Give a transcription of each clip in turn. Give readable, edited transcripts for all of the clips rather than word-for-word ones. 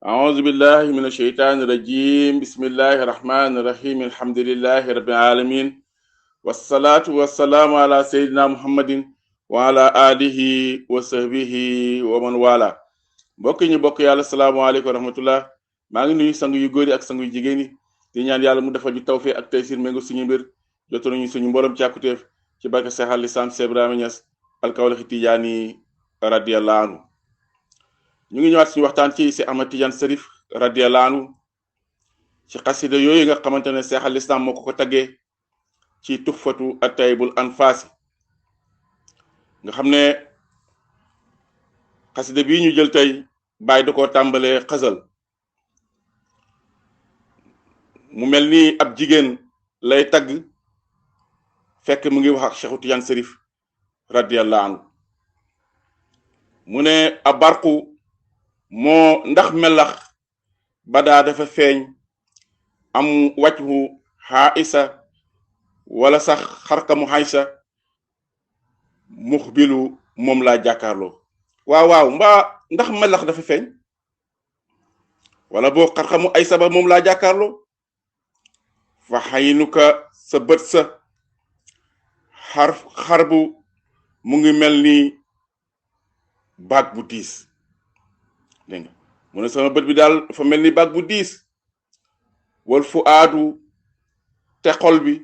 أعوذ بالله من الشيطان الرجيم بسم الله الرحمن الرحيم الحمد لله رب العالمين والصلاة والسلام على سيدنا محمد وعلى آله وصحبه ومن والاه mbokk ñi bokk yàlla salaamaaleykum wa rahmatullah maa ngi nuyu sang yu góor yi ak sang yu jigéen yi di ñaan yàlla mu defal ñu tawfiq ak taysir méngo suñu mbir jotoon ñu suñu mboolem càkkuteef ci barke Seex al Islaam Seex Ibrahima Ñas alkawlaxi Tijaani radiyallahu anhu ñu ngi ñëwaat suñu waxtaan ci Seex Ahmad Tijaan Sarif radiyallahu anhu ci xasida yooyu nga xamante ne Seex al Islaam moo ko taggee ci tuxfatu at-tayyibul anfaasi nga xam ne xasida bii ñu jël tey bàyyi da koo tàmbalee xasal mu mel ni ab jigéen lay tagg fekk mu ngi wax ak Cheikhu Tijaan Sarif radiyallahu anhu mu ne abarqu moo ndax melax badaa dafa feeñ am wàccu xaisa wala sax xarkamu xaysa muxbilu moom laa jàkkaarloo waaw mbaa ndax melax dafa feeñ wala boo xarxamu ay saba moom laa jàkkaarloo fa xaynuka sa bët sa xar bu mu ngi mel ni baag bu diis dégg nga mu ne sama bët bi daal dafa mel ni baag bu diis wal fu aadu te xol bi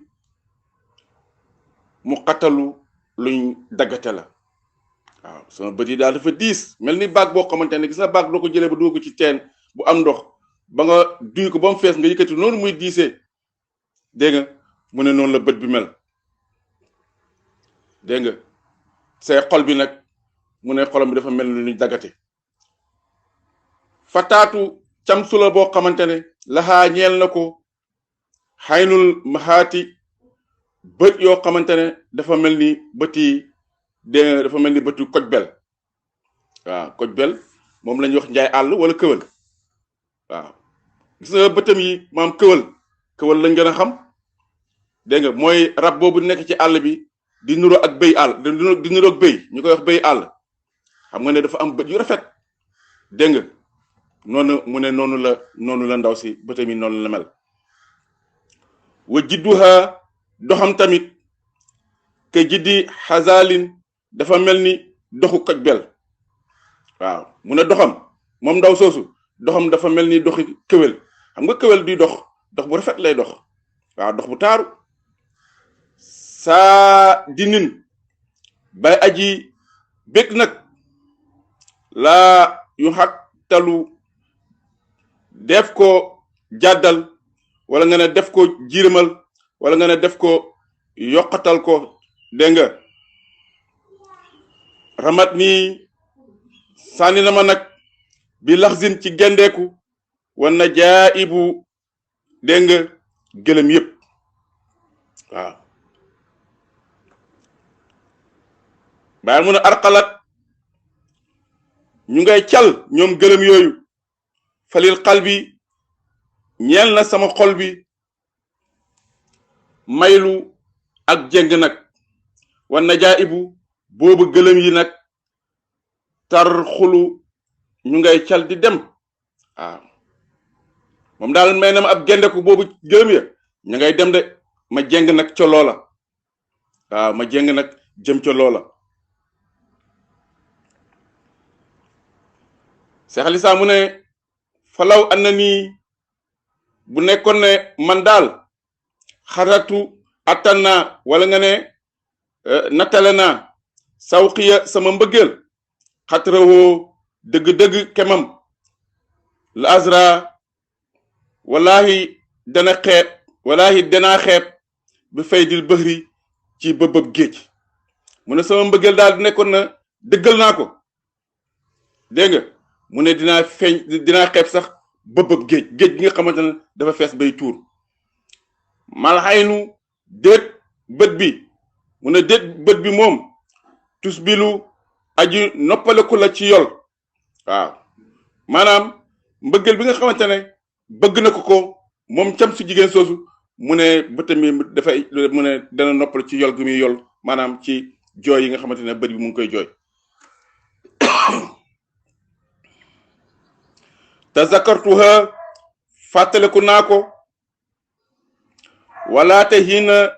mu xatalu luñ daggate la waaw sama bët yi daal dafa diis mel ni baag boo xamante ne gis na baag doo ko jëlee ba dugg ko ci teen bu am ndox ba nga duy ko ba mu fees nga yëkkati noonu muy diisee dégg nga mu ne noonu la bët bi mel dégg nga say xol bi nag mu ne xolam bi dafa mel ni luñ daggate fataatu cam sula boo xamante ne laxaa ñeel na ko xaynul maxaati bët yoo xamante ne dafa mel ni bët yi dégg nga dafa mel ni bëtu koj bel waaw koj bel moom la ñuy wax njaay àll wala këwal waaw gis nga bëtam yi maam këwal lañ gën a xam dégg nga mooy rab boobu nekk ci àll bi di nuro ak béy àll di nuro ak béy ñu koy wax béy àll xam nga ne dafa am bët yu rafet dégg nga noonu mu ne noonu la ndaw si bëtam yi noonu la mel wa jidduha doxam tamit ke jiddi xazalin dafa mel ni doxu koj bel waaw mu ne doxam moom ndaw soosu doxam dafa mel ni doxi këwel xam nga këwel di dox bu rafet lay dox waaw dox bu taaru saa dinin bay aji bég nag laa yu xattalu def ko jàddal wala nga ne def ko jiirimal wala nga ne def ko yokkatal ko dégg nga ramat nii sànni na ma nag bi laxsin ci gendeeku wan na jaa ibu dégg nga gëlëm yépp waaw bàyyi mun a arqalat ñu ngay cal ñoom gëlëm yooyu falil xal bi ñeel na sama xol bi maylu ak jeng nag wan na jaa ibu boobu gëlëm yi nag tar xulu ñu ngay cal di dem waaw moom daal may na ma ab gendeku boobu gëlëm ya ñu ngay dem de ma jeng nag ca loola waaw ma jeng nag jëm ca loola Seex al Islaam mu ne falaw an na nii bu nekkoon ne man daal xaratu attan naa wala nga ne nattale naa sawqiya sama mbëggeel xatrawoo dëgg-dëgg kemam la azra wallahi danaa xeeb bi faydil bëxri ci bëbëb géej mu ne sama mbëggeel daal di nekkoon na dëggal naa ko dégg nga mu ne dinaa xeeb sax bëbëb géej gi nga xamante ne dafa fees bay tuur malxaynu déet bët bi mu ne déet bët bi moom tus bilu aji noppaleku la ci yol waaw maanaam mbëggeel bi nga xamante ne bëgg na ko moom cam su jigéen soosu mu ne bëtam mi dafay mu ne dana noppale ci yol gi muy yol maanaam ci jooy yi nga xamante ne bët bi mu ngi koy jooy tazakartuha fàttaliku naa ko wala te hina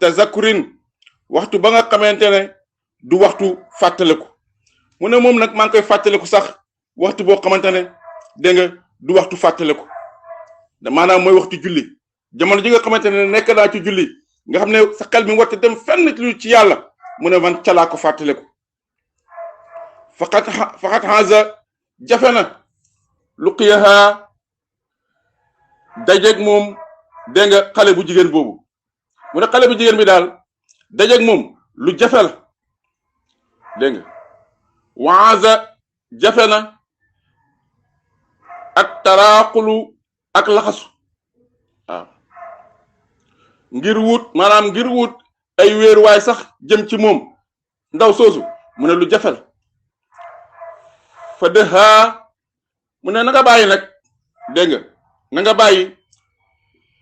tazakurin waxtu ba nga xamante ne du waxtu fàttaliku mu ne moom nag maa ngi koy fàttaliku sax waxtu boo xamante ne dégg nga du waxtu fàttaliku maanaam mooy waxtu julli jamono ji nga xamante ne nekk naa ci julli nga xam ne sa xel mi warta dem fenn lu ci yàlla mu ne man calaa ko fàttaliku faqat haza jafe na luqiyaha dajeeg moom dégg nga xale bu jigéen boobu mu ne xale bu jigéen bi daal dajeeg moom lu jafe la dégg nga waaza jafe na ak taraaqulu ak laxasu waaw ngir wut ay wéeruwaay sax jëm ci moom ndaw soosu mu ne lu jafe la fa dëhaa mu ne na nga bàyyi nag dégg nga na nga bàyyi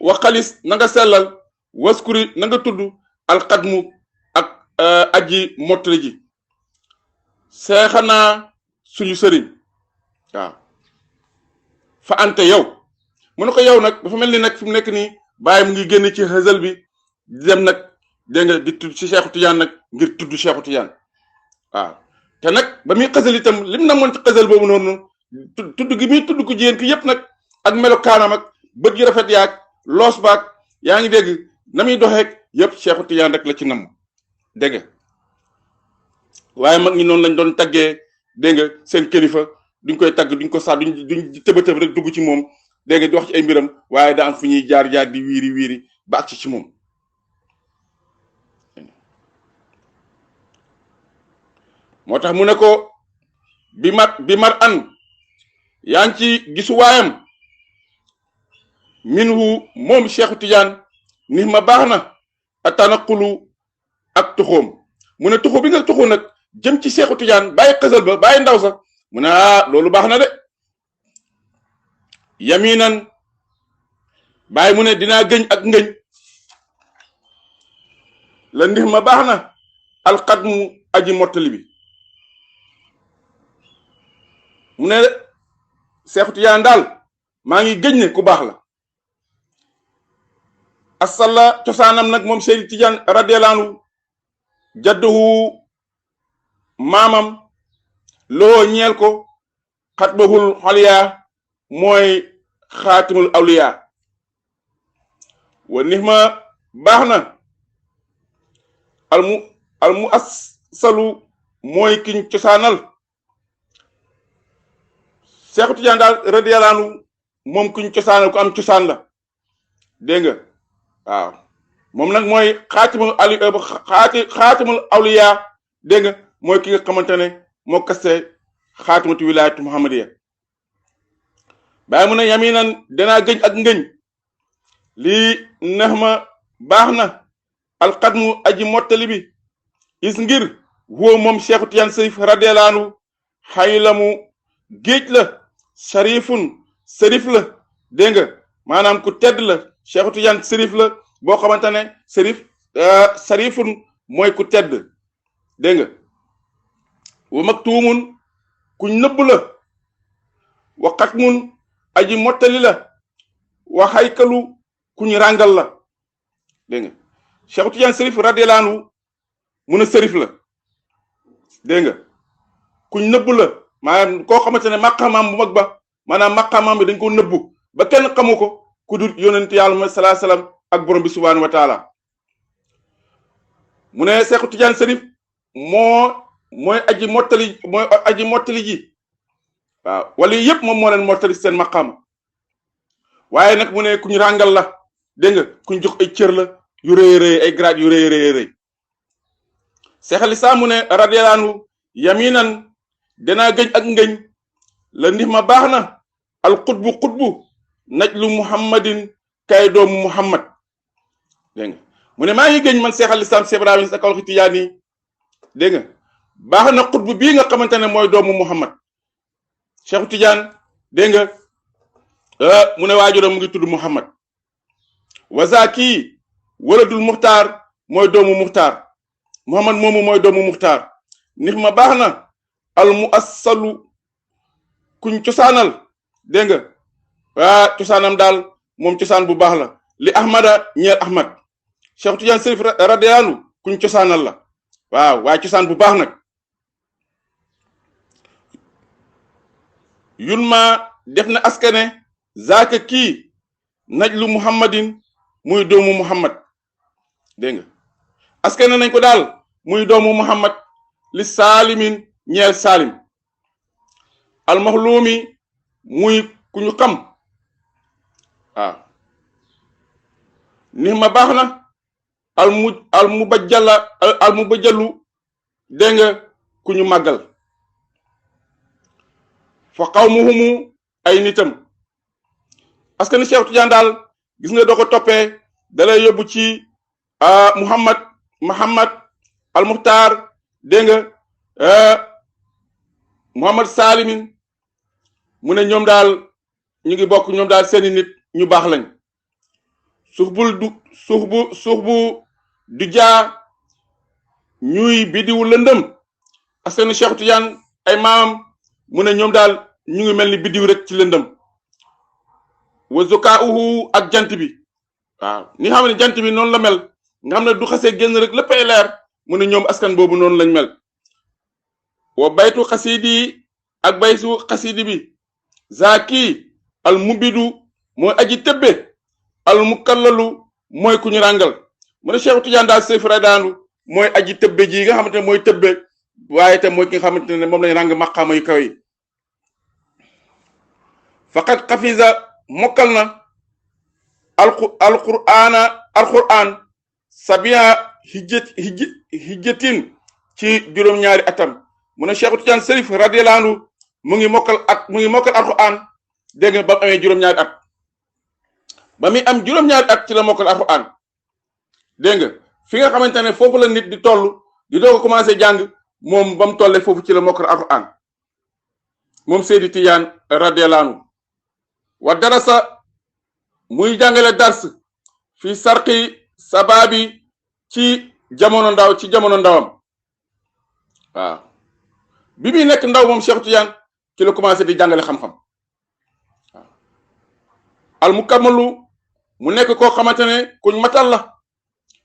wa xalis na nga sellal waskuri na nga tudd alxadmu ak aji mottali ji seexanaa suñu sëriñ waaw fa ante yow mu ne ko yow nag dafa mel ni nag fi mu nekk nii bàyyi mu ngi génn ci xësal bi di dem nag dégg nga di tudd ci Cheikhu Tidiane nag ngir tudd Cheikhu Tidiane waaw te nag ba muy xësal itam lim na moon ci xësal boobu noonu tudd gi muy tudd ko jigéen ki yépp nag ak melokaanam ak bët yu rafet yaag loos baag yaa ngi dégg na muy doxeek yépp Cheikhu Tidiane rek la ci namm dégg nga waaye mag ñi noonu lañ doon taggee dégg nga seen kilifa duñ koy tagg duñ ko sax duñ tëbatëb rek dugg ci moom dégg nga di wax ci ay mbiram waaye da am fu ñuy jaar di wiiri ba ak ci moom moo tax mu ne ko bi mar an yaa ngi ci gisuwaayam minhu moom Cheikhu Tidiane ni ma baax na atanaqulu ak tuxoom mu ne tuxu bi nga tuxu nag jëm ci Cheikhu Tidiane bàyyi xësal ba bàyyi ndaw sax mu ne loolu baax na de yaminan bàyyi mu ne dinaa gëñ ak ngëñ la ndix ma baax na alxadmu aji mottali bi mu ne Cheikhu Tidiane daal maa ngi gëñ ne ku baax la asalla cosaanam nag moom Seydi Tidiane radiyallahu anhu jadduhu maamam loo ñeel ko xatbahul xaliya mooy xaatimul awliya wa nihma baax na almu assalu mooy kiñ cosaanal Cheikhu Tidiane daal radiyallahu anhu moom kiñ cosaanal ku am cosaan la dégg nga waaw moom nag mooy xaatimul awliya dégg nga mooy ki nga xamante ne moo kaste xaatimatu wilaayatu muhammadiya bàyyi mu ne yaminan danaa gëñ ak ngëñ lii neex ma baax na alxadmu aji mottali bi is ngir woo moom Cheikhu Tidiane Sërif radiyallahu anhu xay la mu géej la sërif la dégg nga maanaam ku tedd la Cheikhu Tidiane sërif la boo xamante ne sërifun mooy ku tedd dégg nga wa maktuumun ku nëbb la wa xatmun aji mottali la wa xaykalu ku ñu ràngal la dégg nga Cheikhu Tidiane Sërif radiyallahu anhu mun a sërif la dégg nga ku nëbb la maanaam koo xamante ne maqaamaam bu mag ba maanaam maqaamaam bi dañ ko nëbbu ba kenn xamu ko ku dul yonent yàlla Muhammad sallallahu alayhi wasallam ak borom bi subhanahu wa taala mu ne Cheikhu Tidiane Sërif mooy aji mottali ji waaw wala yëpp moom moo leen mottali seen maqaama waaye nag mu ne ku ñu ràngal la dégg nga ku ñu jox ay cër la yu rëy ay grade yu rëy Cheikh al Islam mu ne radiyallahu anhu yaminan danaa gëñ ak ngëñ la ndix ma baax na al xutbu najlu muhammadin kay doomu muhammad dégg nga mu ne maa ngi gëñ man Cheikh al Islam Cheikh Ibrahima sa kawal Tijaani yi dégg nga baax na xutbu bii nga xamante ne mooy doomu muhammad Cheikh Tidiane dégg nga mu ne waajuram mu ngi tudd muhammad wazaki waladul muxtaar mooy doomu muxtaar muhammad moomu mooy doomu muxtaar nix ma baax na al mu assalu kuñ cosaanal dégg nga waa cosaanam daal moom cosaan bu baax la li ahmada ñeel ahmad Cheikh Tidiane Chérif radiyallahu anhu kuñ cosaanal la waaw waaye cosaan bu baax nag yun ma def na askane zaaka kii najlu muhammadin muy doomu muhammad dégg nga askane nañ ko daal muy doomu muhammad li saalimin ñeel saalim almaxluumi muy ku ñu xam waaw ni ma baax na almubajjalu dégg nga ku ñu màggal fa qawmuhumu ay nitam askani Cheikh Tidiane daal gis nga doo ko toppee dalay yóbbu ci Muhammad al Muxtaar dégg nga Muhammad Salimin mu ne ñoom daal ñu ngi bokk ñoom daal seeni nit ñu baax lañ suux bu du jaa ñuy bidiwu lëndëm askani Cheikh Tidiane ay maam mu ne ñoom daal ñu ngi mel ni bidiw rek ci lëndëm wa zukaauhu ak jant bi waaw ni nga xam ne jant bi noonu la mel nga xam ne du xasee génn rek léppay leer mu ne ñoom askan boobu noonu lañ mel wa baytu xasidi ak baytu xasidi bi zaki al mubidu mooy aji tëbbe al mukallalu mooy ku ñu ràngal mu ne Cheikh Tidiane daal Chérif radiyallahu anhu mooy aji tëbbe ji nga xamante ne mooy tëbbe waaye te mooy ki nga xamante ne moom lañ ràng maqaama yu kaw yi faqat xafisa mokkal na alquran sabia hijjatin ci juróom-ñaari atam mu ne Cheikh Tidiane Chérif radiyallahu anhu mu ngi mokkal alquran dégg nga ba mu amee juróom-ñaari at ba muy am juróom-ñaari at ci la mokkal alquran dégg nga fi nga xamante ne foofu la nit di toll di doog a commencé jàng moom ba mu tollee foofu ci la mokkal alquran moom Seydi Tidiane radiyallahu anhu wa darasa muy jàngale dars fi sarqi sababi ci jamono ndawam waaw bi muy nekk ndaw moom Cheikh Tidiane ci la commencé di jàngale xam-xam waaw al mukammalu mu nekk koo xamante ne kuñ matal la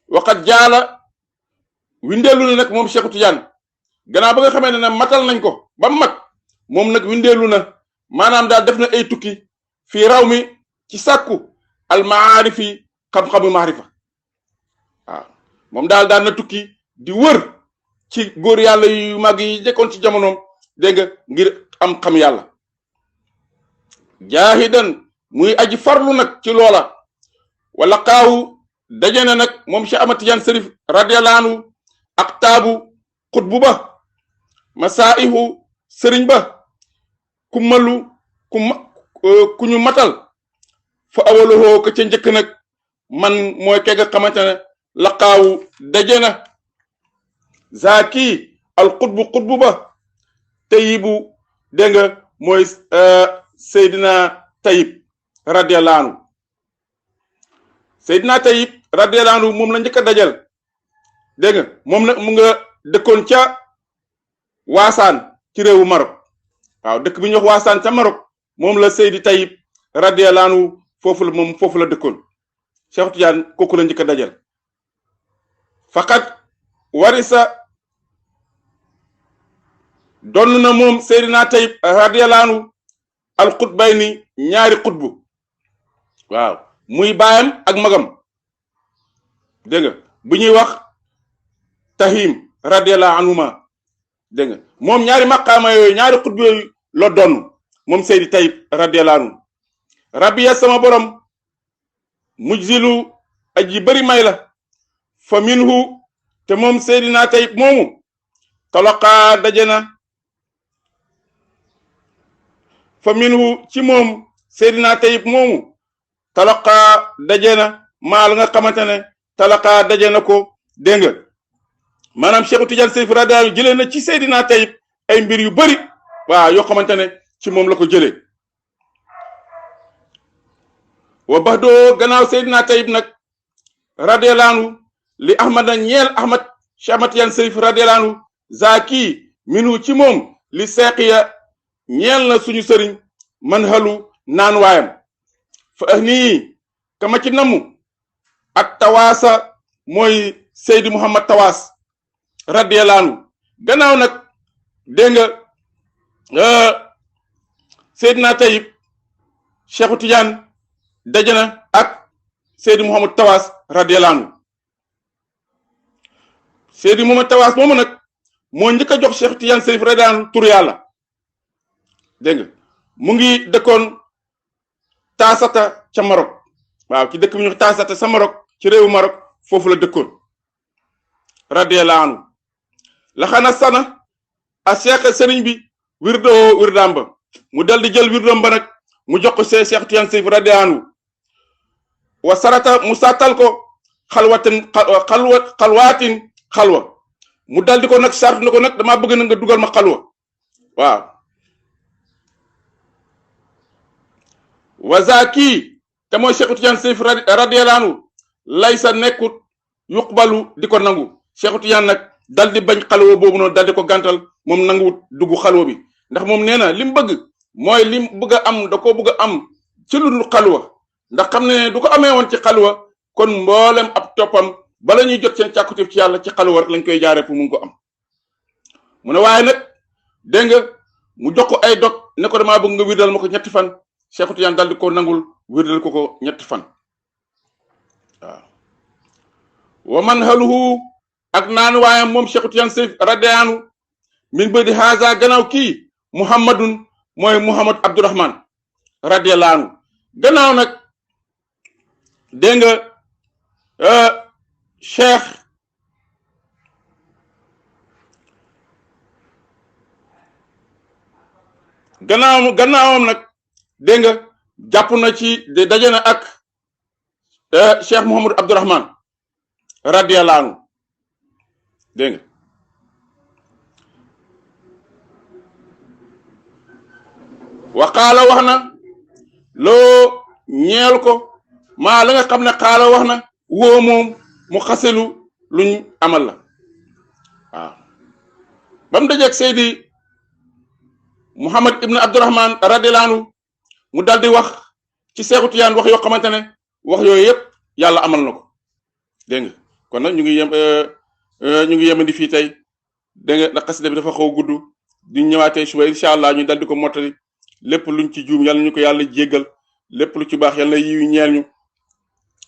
waqat jaala windeelu na nag moom Cheikh Tidiane gannaaw ba nga xamee ne matal nañ ko ba mat moom nag windeelu na maanaam daal def na ay tukki fii raw mi ci sàkku al maarifi xam-xamu maarifa waaw moom daal daan na tukki di wër ci góor yàlla yu mag yi jëkkoon ci jamonoom dégg nga ngir am xam yàlla jaahidan muy aji farlu nag ci loola wala xaawu daje na nag moom Cheikh Ahmad Tidiane Chérif radiyallahu anhu ak taabu xutbu ba masaihu sëriñ ba ku ñu matal fa awalohoo ka ca njëkk nag man mooy ke nga xamante ne laqaawu daje na zaki al xutbu ba tayibu dégg nga mooy Seydina Tayib radiyallahu anhu Seydina Tayib radiyallahu anhu moom la njëkk a dajal dégg nga moom nag mu nga dëkkoon ca Waasaan ci réewu Maroc waaw dëkk bi ñu wax Waasaan ca Maroc moom la Seydi Tayib radiyallahu anhu foofu la dëkkoon Cheikh Tidiane kooku la njëkk a dajal faqat warisa donn na moom Seydina Tayib radiyallahu anhu al xutbayni ñaari xutbu waaw muy baayam ak magam dégg nga bu ñuy wax Tahim radiyallahu anhuma dégg nga moom ñaari maqaama yooyu ñaari xutbu yooyu la donn moom Seydi Tayib radiyallahu anhu rabbiya sama borom mujzilu aji bari may la fa minhu te moom Seydina Tayib moomu talaqa daje na fa minhu ci moom Seydina Tayib moomu talaqa daje na maa la nga xamante ne talaqa daje na ko dégg nga maanaam Cheikh Tidiane Chérif radiyallahu anhu jëlee na ci Seydina Tayib ay mbir yu bari waaw yoo xamante ne ci moom la ko jëlee wa bax doo gannaaw Seydina Tayib nag radiyallahu anhu li ahmad ñeel ahmad Cheikh Ahmad Tidiane Chérif radiyallahu anhu zaki minu ci moom li seeqiya ñeel na suñu sëriñ man halu naan waayam fa nii kama ci namu ak tawaasa mooy Seydi Mouhamad Tawaas radiyallahu anhu gannaaw nag dégg nga Seydina Tayyib Cheikhu Tidiane dajana ak Seydi Mouhamad Tawaas radiyallahu anhu Seydi Mouhamad Tawaas moomu nag moo njëkk a jox Cheikhu Tidiane Serif radiyallahu anhu tur yàlla dégg nga mu ngi dëkkoon Taasata ca Maroc waaw ci dëkk bi ñu Taasata sa Maroc ci réewu Maroc foofu la dëkkoon radiyallahu anhu la xana sana a cheikh sëriñ bi wirdo wirdaam ba mu dal di jël wirdoom ba nag mu jox ko Cheikh Tidiane Serif radiyallahu anhu wa sarata mu sàttal ko xalwaatin xalwa mu dal di ko nag sart na ko nag damaa bëgg na nga dugal ma xalwa waaw wazaki te mooy Cheikh Tidiane Serif radiyallahu anhu laysa nekkut yuqbalu di ko nangu Cheikh Tidiane nag dal di bañ xalwa boobu noonu dal di ko gàntal moom nanguwut dugg xalwa bi ndax moom nee na li mu bëgg mooy li mu bëgg a am da koo bëgg a am ci lu dul xalwa ndax xam ne du ko amee woon ci xalwa kon mboolem ab toppam bala ñuy jot seen càkkutéef ci yàlla ci xalwa rek lañ koy jaaree pour mun ko am mu ne waaye nag dégg nga mu jox ko ay dog ne ko damaa bëgg nga wirdal ma ko ñetti fan Cheikh Tidiane dal di ko nangul wirdal ko ñetti fan waaw wa man haluhu ak naan waayam moom Cheikh Tidiane Serif radiyallahu anhu min ba di haza gannaaw kii Muhammadun mooy Muhammad Abdourahman radiyallahu anhu gannaaw nag dégg nga Cheikh gannaawam nag dégg nga jàpp na ci daje na ak Cheikh Muhammad Abdourahman radiyallahu anhu dégg nga waxaala wax na loo ñeel ko maa la nga xam ne xaala wax na woo moom mu xaselu luñ amal la waaw ba mu dajeeg Seydi Muhammad ibn Abdourahman radiyallahu anhu mu dal di wax ci Cheikh Tidiane wax yoo xamante ne wax yooyu yëpp yàlla amal na ko dégg nga kon nag ñu ngi yemandi fii tey dégg nga ndax xasida bi dafa xaw gudd di ñëwaatee suba incha allah ñu dal di ko mottali lépp luñ ci juum yal na ñu ko yàlla jéggal lépp lu ci baax yal na yiw ñeel ñu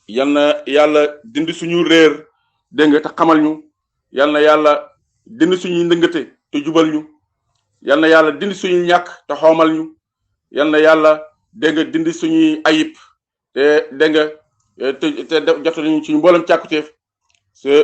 yal na yàlla dindi suñu réer dégg nga te xamal ñu yal na yàlla dindi suñuy ndëngate te jubal ñu yal na yàlla dindi suñuy ñàkk te xoomal ñu yal na yàlla dégg nga dindi suñuy ayib te dégg nga te jot nañu suñu mboolem càkkutéef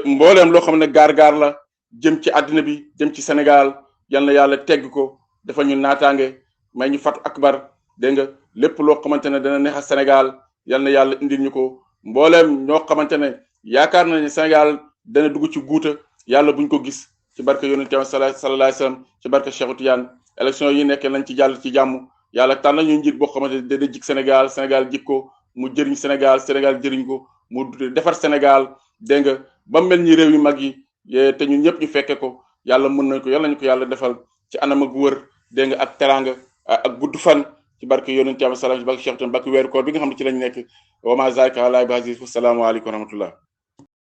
mbooleem loo xam ne gaar-gaar la jëm ci àddina bi jëm ci Sénégal yal na yàlla tegg ko dafa ñu naataange may ñu fatu akbar dégg nga lépp loo xamante ne dana neex a Sénégal yal na yàlla indil ñu ko mbooleem ñoo xamante ne yaakaar nañu Sénégal dana dugg ci guuta yàlla buñ ko gis ci barke yonent bi sallallahu alayhi wasallam ci barke Cheikh Tidiane élection yi nekkee nañ ci jàll ci jàmm yàlla tànn ñu njiit boo xamante ne dana jik Sénégal Sénégal jik ko mu jëriñ Sénégal Sénégal jëriñ ko mu defar Sénégal dégg nga ba mel ni réew yu mag yi te ñun ñëpp ñu fekke ko yàlla mën nañ ko yàlla nañu ko yàlla defal ci anam ak wër dégg nga ak teranga ak gudd fan ci barke yonent bi sallallahu alayhi wasallam ci barke Cheikh Tidiane barke weeru koor bi nga xam ne ci lañ nekk wa ma zalika ala bi aziz wa salaamu aleykum wa rahmatullah